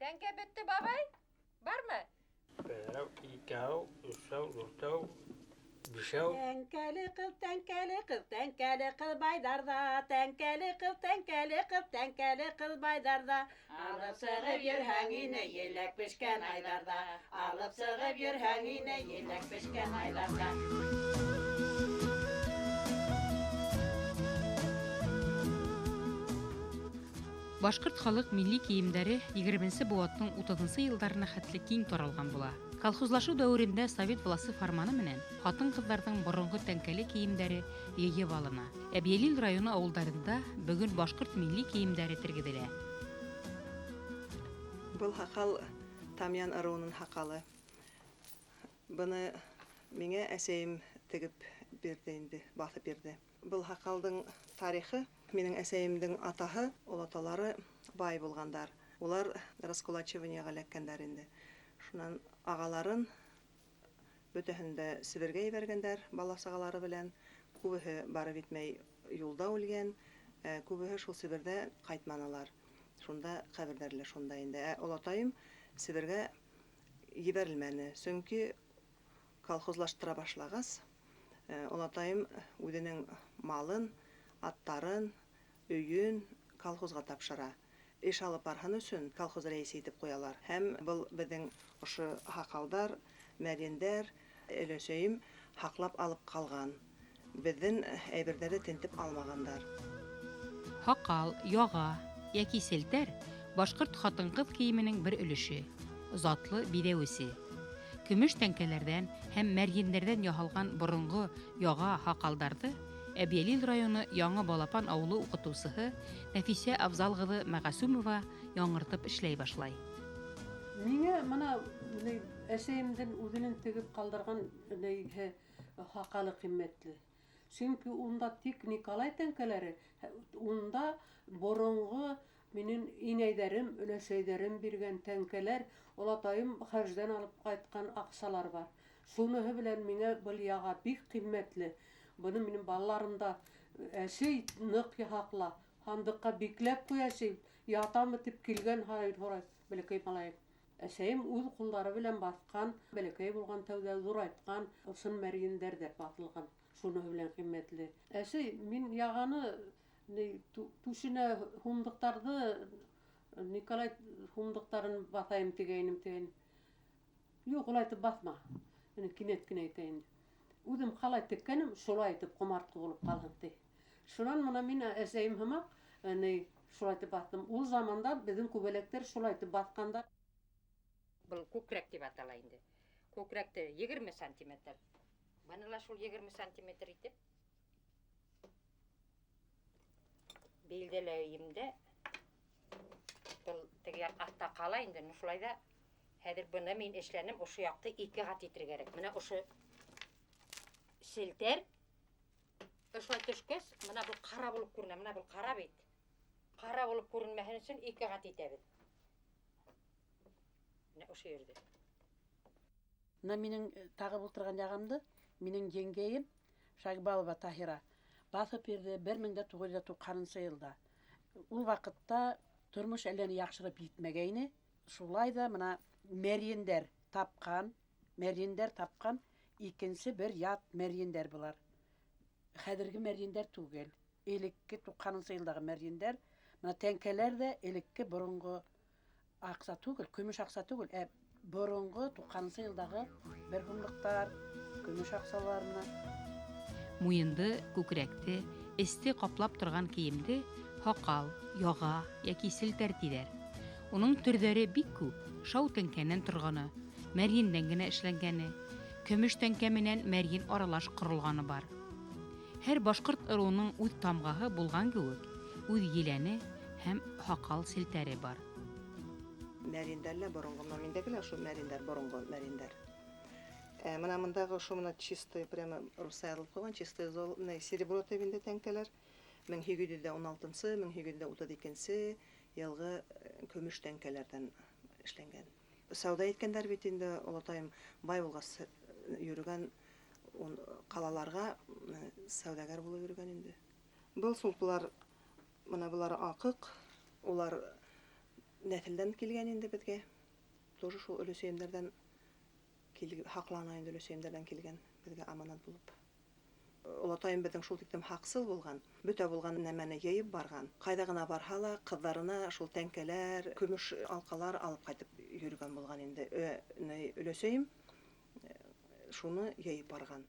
Тәңкә бөттө, бабай? Бармы? Берәү, икәү, өсәү, дүртәү, бишәү. Тәңкәле ҡыҙ, тәңкәле ҡыҙ, тәңкәле ҡыҙ байҙарҙа, тәңкәле ҡыҙ, тәңкәле ҡыҙ, тәңкәле ҡыҙ байҙарҙа. Алып сығып йөрһәң ине еләк пешкән айҙарҙа, алып сығып йөрһәң ине еләк пешкән айҙарҙа. Башҡорт халыҡ милли кейемдәре 20-нсе быуаттың 30-нсы йылдарына хәтле киң таралған була. Колхозлашыу дәүерендә совет власы фарманы менән ҡатын-ҡыҙҙарҙың боронғо тәңкәле кейемдәре йыйып алына. Әбйәлил районы ауылдарында бөгөн башҡорт милли кейемдәре тергеҙелә. Был һаҡал Тамъян ырыуының һаҡалы. Быны миңә әсәйем тегеп бирҙе инде, баҫып бирҙе. Был һаҡалдың тарихы минең әсәйемдең атаһы, олаталары бай булғандар. Улар раскулачиваниеға эләккәндәр инде. Шунан ағаларын бөтәһен дә Себергә ебәргәндәр бала-сағалары белән. Күбеһе барып етмәй юлда үлгән, күбеһе шул Себерҙә ҡайтманылар. Шунда ҡәберҙәре лә шунда инде. Ә олатайым Себергә ебәрелмәне, сөнки колхозлаштыра башлағас, олатайым үҙенең малын, аттарын, өйөн колхозға тапшыра. Эш алып барһын өсөн колхоз рәйесе итеп ҡуялар. Һәм был беҙҙең ошо һаҡалдар, мәрйендәр, өләсәйем һаҡлап алып ҡалған. Беҙҙең әйберҙәрҙе тентеп алмағандар. Һаҡал, яға йәки селтәр башҡорт ҡатын-ҡыҙ кейеменең бер өлөшө, затлы биҙәүесе. Көмөш тәңкәләрҙән һәм мәрйендәрҙән яһалған боронғо яға һаҡалдарҙы Әбйәлил районы Яңы Балапан ауылы уҡытыусыһы Нәфисә Афзал ҡыҙы Мәғәсүмова яңыртып эшләй башлай. Миңә бына әсәйемдең үҙенең тегеп ҡалдырған һаҡалы ҡиммәтле. Сөнки унда тик Николай тәңкәләре, унда боронғо минең инәйҙәрем, өләсәйҙәрем биргән тәңкәләр, олатайым хәждән алып ҡайтҡан аҡсалар бар. Шуныһы белән миңә был яға бик ҡиммәтле. Быны минең балаларым да әсәй ныҡ һаҡла, һандыҡҡа бикләп ҡуй әсәй, ятамы тип килгән һайын һорай бәләкәй малайым. Әсәйем үҙ ҡулдары белән баҫҡан, бәләкәй булған тәүҙә ҙурайтҡан ысын мәрйендәр ҙә баҫылған. Шуныһы белән ҡиммәтле. Әсәй, мин яғаны түшенә һумдыҡтарҙы, Николай һумдыҡтарын баҫайым тигәйнем тигәйнем. Юҡ, улай итеп баҫма. Мин кинәт кенә әйтә инде. Үҙем ҡалай теккәнем, шулай итеп ҡомартҡы булып ҡалһын ти. Шунан бына мин әсәйем һымаҡ, шулай итеп баҫтым. Ул заманда беҙҙең күбәләктәр шулай итеп баҫҡандар. Был күкрәк тип атала инде. Күкрәкте 20 сантиметр. Быны ла шул 20 сантиметр итеп билдәләйем дә. Был теге яҡ аҫта ҡала инде, ну шулай ҙа хәҙер быны мин эшләнем, ошо яҡты ике ҡат итергә кәрәк. Бына ошо селтәр ошолай төшкәс, бына был ҡара булып күренә, бына был ҡара бит. Ҡара булып күренмәһен өсөн ике ҡат итәбеҙ. Бына ошо ерҙә. Бына минең тағып ултырған яғамды минең еңгәйем Шагбалова Таһира баҫып бирҙе бер мең дә туғыҙ йөҙ туҡһанынсы йылда. Ул ваҡытта тормош әллә ни яҡшырып етмәгәйне. Шулай ҙа бына мәрйендәр тапҡан икенсе бер ят мәрйендәр былар. Хәҙерге мәрйендәр түгел. Элекке туҡһанынсы йылдағы мәрйендәр. Бына тәңкәләр ҙә элекке боронғо аҡса түгел, көмөш аҡса түгел, ә боронғо туҡһанынсы йылдағы бер һумлыҡтар, көмөш аҡсалар менән. Муйынды, күкрәкте, эсте ҡаплап торған кейемде һаҡал, яға йәки селтәр тиҙәр. Уның төрҙәре бик күп. Шау тәңкәнән торғаны, мәрйендән генә эшләнгәне, көмөш тәңкә менән мәрйен аралаш ҡоролғаны бар. Һәр башҡорт ырыуының үҙ тамғаһы булған кеүек, үҙ еләне һәм һаҡал селтәре бар. Мәрйендәр лә боронғо, бына миндәге лә ошо мәрйендәр, боронғо мәрйендәр. Бына мындағы ошо бына чистый, прямо русса яҙылып ҡуйған, чистый зол, бына серебро тип инде тәңкәләр. Мең һигеҙ йөҙ ҙә ун алтынсы, мең һигеҙ йөҙ ҙә утыҙ икенсе йылғы көмөш тәңкәләрҙән эшләнгән. Сауҙа иткәндәр бит инде, олатайым бай булғас йөрөгән ҡалаларға сауҙагәр булып йөрөгән инде. Был сулпылар, бына былар аҡыҡ, улар Нәҫелдән килгән инде беҙгә. Тоже шул өләсәйемдәрҙән һаҡлана инде, өләсәйемдәрҙән килгән беҙгә аманат булып. Олатайым беҙҙең шул тиклем һаҡсыл булған, бөтә булған нәмәне йыйып барған. Ҡайҙа ғына барһа ла, ҡыҙҙарына шул тәңкәләр, көмөш алҡалар алып ҡайтып йөрөгән булған инде. Өләсәйем шуны йыйып барған.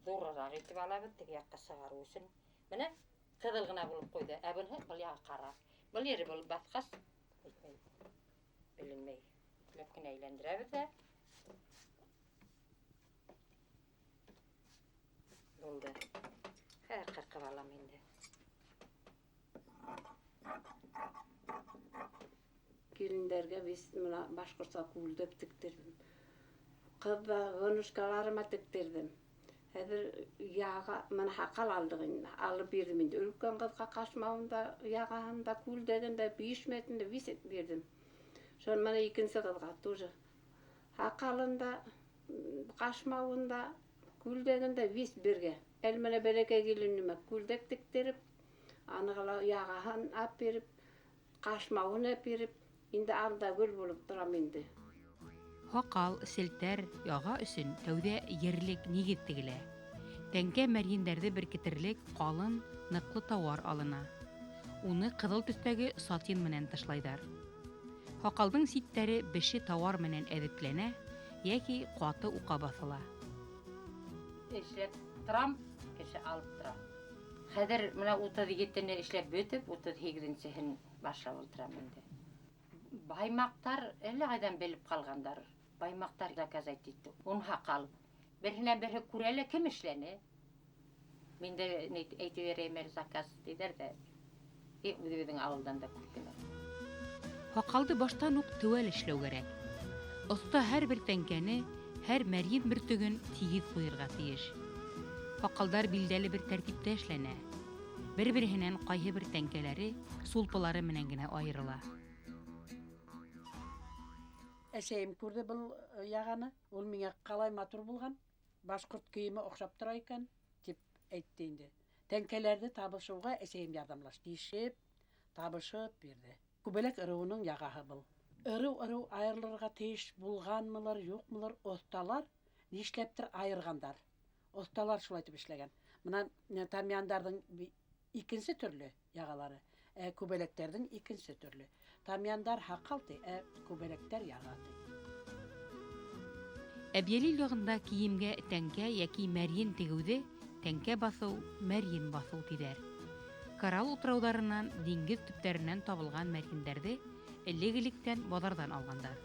Ҙурыраҡ итеп алабыҙ, теге яҡҡа сығарыу өсөн. Бына ҡыҙыл ғына булып ҡуйҙы. Ә быныһы был яғы ҡара. Был ере был баҫҡас, әйтмәй, беленмәй. Ипләп кенә әйләндерәбеҙ ҙә. Булды. Хәҙер ҡырҡып алам инде. Килендәргә беҙ бына башҡортса күлдәк тектерҙем. Ҡыҙҙа внучкаларыма тектерҙем. Хәҙер яға бына һаҡал алдыҡ инде, алып бирҙем инде. Өлкән ҡыҙға ҡашмауын да, яғаһын да, күлдәген дә, бишмәтен дә вис бирҙем. Шунан бына икенсе ҡыҙға тоже һаҡалын да, ҡашмауын да, күлдәген дә вис бергә. Әле бына бәләкәй киленемә күлдәк тектереп, аныға ла яғаһын алып биреп, ҡашмауын алып биреп, инде алда гөл булып торам инде. Һаҡал, селтәр, яға өсөн тәүҙә ерлек нигеҙ тегелә. Тәңкә мәрйендәрҙе беркетерлек ҡалын, ныҡлы тауар алына. Уны ҡыҙыл төҫтәге сатин менән тышлайҙар. Һаҡалдың ситтәре беше тауар менән әҙепләнә йәки ҡаты уҡа баҫыла. Эшләп торам, кеше алып тора. Хәҙер бына 37-не эшләп бөтөп, 38-сеһен башлап ултырам инде. Баймаҡтар әллә ҡайҙан белеп ҡалғандар. Баймаҡтар заказать итте. Ун һаҡал. Береһенән береһе күрә лә кем эшләне? Мин дә әйтеп бирәйем әле заказ тиҙәр ҙә. Үҙебеҙҙең ауылдан да күп кенә. Һаҡалды баштан уҡ теүәл эшләү кәрәк. Оҫта һәр бер тәңкәне, һәр мәрйен бөртөгөн тигеҙ ҡуйырға тейеш. Һаҡалдар билдәле бер тәртиптә эшләнә. Бер-береһенән ҡайһы бер тәңкәләре сулпылары менән генә айырыла. Әсәйем күрҙе был яғаны. Ул миңә ҡалай матур булған, башҡорт кейеме оҡшап тора икән, тип әйтте инде. Тәңкәләрҙе табышыуға әсәйем ярҙамлашты. Ишеп, табышып бирҙе. Күбәләк ырыуының яғаһы был. Ырыу-ырыу айырылырға тейеш булғанмылар, юҡмылар, оҫталар нишләптер айырғандар. Оҫталар шулай итеп эшләгән. Бына тамъяндарҙың икенсе төрлө яғалары, ә күбәләктәрҙең икенсе төрлө. Тамъяндар һаҡал ти, ә күбәләктәр яға ти. Әбйәлил яғында кейемгә тәңкә йәки мәрйен тегеүҙе тәңкә баҫыу, мәрйен баҫыу тиҙәр. Коралл утрауҙарынан, диңгеҙ төптәренән табылған мәрйендәрҙе элек-электән баҙарҙан алғандар.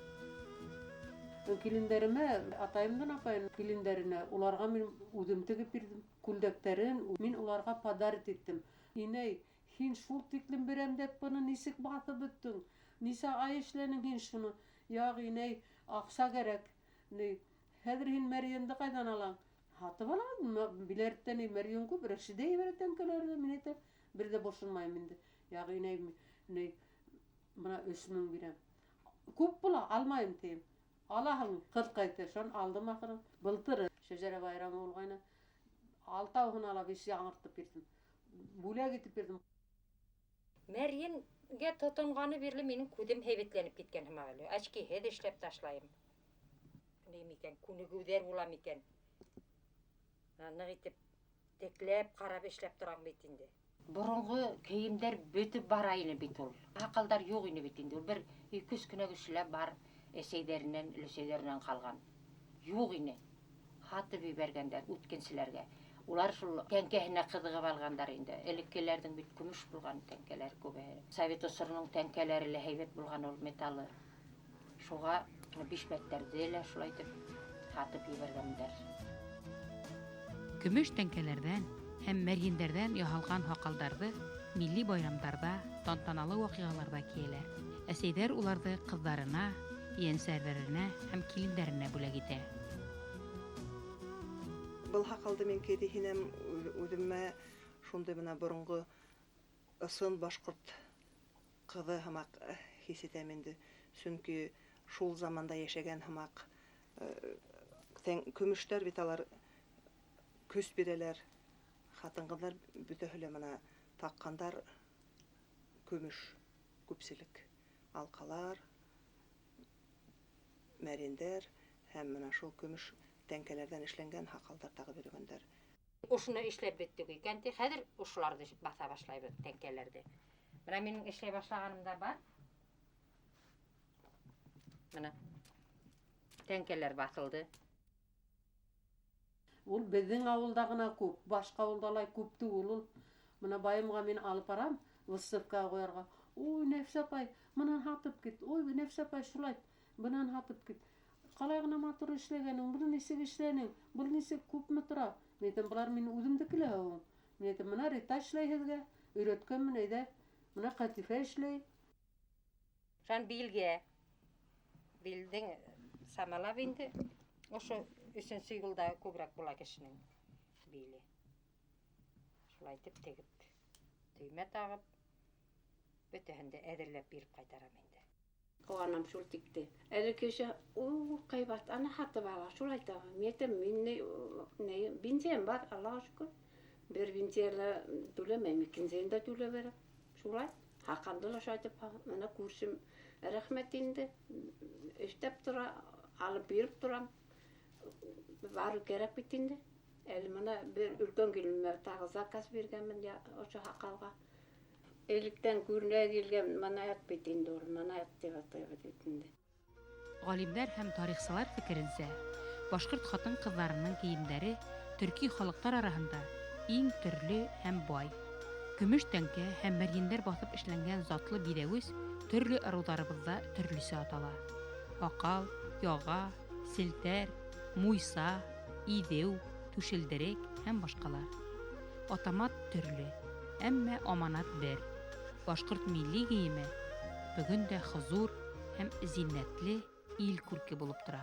Килендәремә, атайымдың апайым килендәренә, уларға мин үҙем тегеп бирҙем. Күлдәктәрен мин уларға подарить иттем. Инәй, һин шул тиклем берәмдәп быны нисек баҫып бөттөң? Нисә ай эшләнең һин шуны? Яҡ, инәй, аҡса кәрәк. Ни, хәҙер һин мәрйенде ҡайҙан алаң? Һатып алам. Биләрттән мәрйен күп, Рәшидә ебәрә тәңкәләрҙе, мин әйтәм, бер ҙә бошонмайым инде. Яҡ, инәй, ни, бына 3000 бирәм. Күп була, алмайым тием. Алаһың, ҡыҙ ҡайтыр, шун алдым ахыры. Былтыр Шәжәрә байрамы булғайны. Алтауһын ала биш яңыртып бирҙем. Бүләк итеп бирҙем. Мәрйенгә тотонғаны бирле минең күҙем һәйбәтләнеп киткән һымаҡ әле. Очкиһеҙ эшләп ташлайым. Ни микән, күнегеүҙәр була микән? Ныҡ итеп текләп ҡарап эшләп торам бит инде. Боронғо кейемдәр бөтөп бара ине бит ул. Һаҡалдар юҡ ине бит инде. Ул бер ике-өс кенә кешелә бар әсәйҙәренән, өләсәйҙәренән ҡалған. Юҡ ине. Һатып ебәргәндәр үткенселәргә. Улар шул тәңкәһенә ҡыҙығып алғандар инде. Элеккеләрҙең бит көмөш булған тәңкәләр күбеһе. Совет осоронон тәңкәләре лә һәйбәт булған ул металлы. Шуға бишмәттәрҙе лә шулай итеп һатып ебәргәндәр. Көмөш тәңкәләрҙән һәм мәрйендәрҙән яһалған һаҡалдарҙы милли байрамдарҙа, тантаналы ваҡиғаларҙа кейәләр. Әсәйҙәр уларҙы ҡыҙҙарына, ейәнсәрҙәренә һәм килендәренә бүләк итә. Был һаҡалды мин кейҙе һинәм үҙемә шундай бына боронғо ысын башҡорт ҡыҙы һымаҡ хис итәм инде. Сөнки шул заманда йәшәгән һымаҡ, көмөштәр бит алар көс бирәләр. Ҡатын-ҡыҙҙар бөтәһе лә бына таҡҡандар Көмөш күпселек алҡалар, мәрйендәр һәм мына шул көмөш тәңкәләрҙән эшләнгән һаҡалдар тағып йөрөгәндәр. Ошоно эшләп бөттөк икән ти, хәҙер ошоларҙы баҫа башлайбыҙ, тәңкәләрҙе. Бына минең эшләй башлағаным да бар. Бына тәңкәләр баҫылды. Ул беҙҙең ауылда ғына күп, башҡа ауылда улай күп түгел ул. Бына байымға мин алып барам, выставкаға ҡуярға. Ой, Нәфисә апай, бынан һатып кит. Ой, Нәфисә апай, шулай, бынан һатып кит. Ҡалай ғына матур эшләгәнең, быны нисек эшләнең, был нисек күпме тора? Мин әйтәм, былар минең үҙемдеке лә һуң. Мин әйтәм, бына Рита эшләй һеҙгә, өйрәткәнмен, әйҙә. Бына Ҡәтифә эшләй. Шунан билгә, билдең самалап инде, ошо өсөнсө юлда күберәк була кешенең биле. Шулай итеп тегеп, төймә тағып, бөтәһен дә әҙерләп биреп ҡайтарам инде. Ҡыуанам шул тикте. Әле кеше, у, ҡыйбат, ана һатып ала, шулай итә. Мин әйтәм, мин ни, ни, бензин бар, Аллаға шөкөр. Бер бензинле түләмәйем, икенсеһен дә түләп бәрәм. Шулай. Һаҡалды ла шулай итеп, мына күршем рәхмәт инде. Эшләп тора, алып биреп торам. Барыу кәрәк бит инде. Әле мына бер өлкән киленемә тағы заказ биргәнмен я ошо һаҡалға. Электән күренә килгән манаяҡ бит инде ул, манаяҡ тип атайбыҙ бит инде. Ғалимдар һәм тарихсылар фекеренсә, башҡорт ҡатын-ҡыҙҙарының кейемдәре төрки халыҡтар араһында иң төрлө һәм бай. Көмөш тәңкә һәм мәрйендәр баҫып эшләнгән затлы биҙәүес төрлө ырыуҙарыбыҙҙа төрлөсә атала. Һаҡал, яға, селтәр, муйса, иҙеү, түшелдерек һәм башҡалар. Атамат төрлө, әммә аманат бер. Башҡорт милли кейеме бөгөн дә хозур һәм зиннәтле ил күрке булып тора.